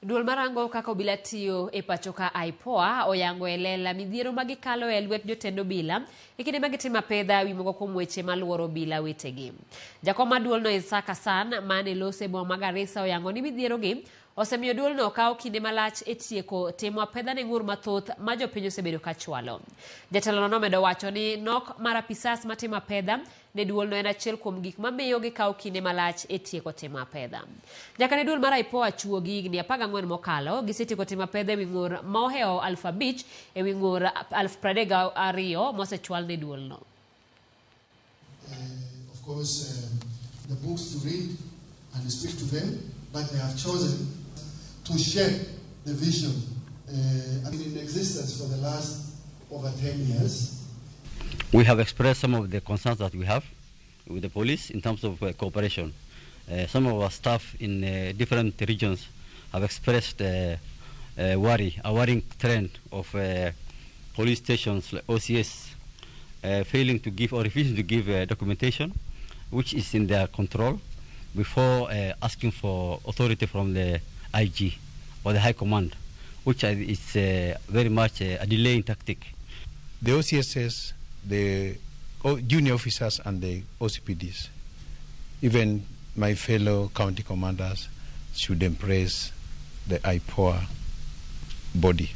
Duol marango kaka obila tiyo e pacho ka IPOA oyango e lela midhiero ma gikalo e lwet jotend obila e kinde ma gitimo apedha wi moko kuom weche maluoro obila wetegi. Jakom mar duolno Isaac Hassan mane loso e boma ma Garissa oyango ni midhierogi osemiyo duolno kawo kinde malach e tieko timo apedha ne ng'ur mathoth ma jopiny osebedo ka chwalo. Jatelono nomedo wacho ni nok mar apisas matimo apedha ne duolno en achiel kuom gik mamiyo gikawo kinde malach e tieko timo apedha. Nyaka ne duol mar IPOA chuogi higni 14 mokalo, gisetieko timo apedha ewi ng'ur ma ohewo 5,000 ewi ng'ur 32,000 mosechwal ne duolno. Of course, the books to read and speak to them, but they have chosen to share the vision. Been in existence for the last over 10 years. We have expressed some of the concerns that we have with the police in terms of cooperation. Some of our staff in different regions have expressed worry, a worrying trend of police stations like OCS failing to give or refusing to give documentation, which is in their control, before asking for authority from the IG or the High Command, which is very much a delaying tactic. The OCSs, the junior officers and the OCPDs, even my fellow county commanders, should embrace the IPOA body.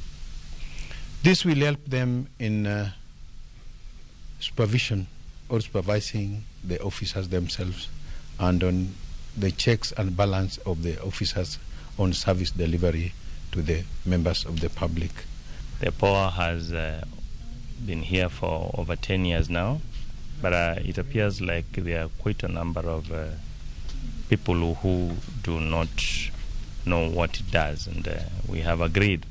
This will help them in supervision or supervising the officers themselves and on the checks and balance of the officers on service delivery to the members of the public. The IPOA has been here for over 10 years now, but it appears like there are quite a number of people who do not know what it does, and we have agreed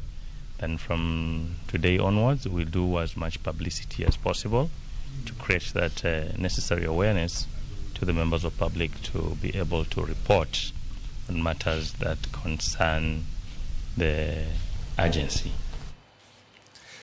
that from today onwards we'll do as much publicity as possible to create that necessary awareness to the members of public to be able to report on matters that concern the agency.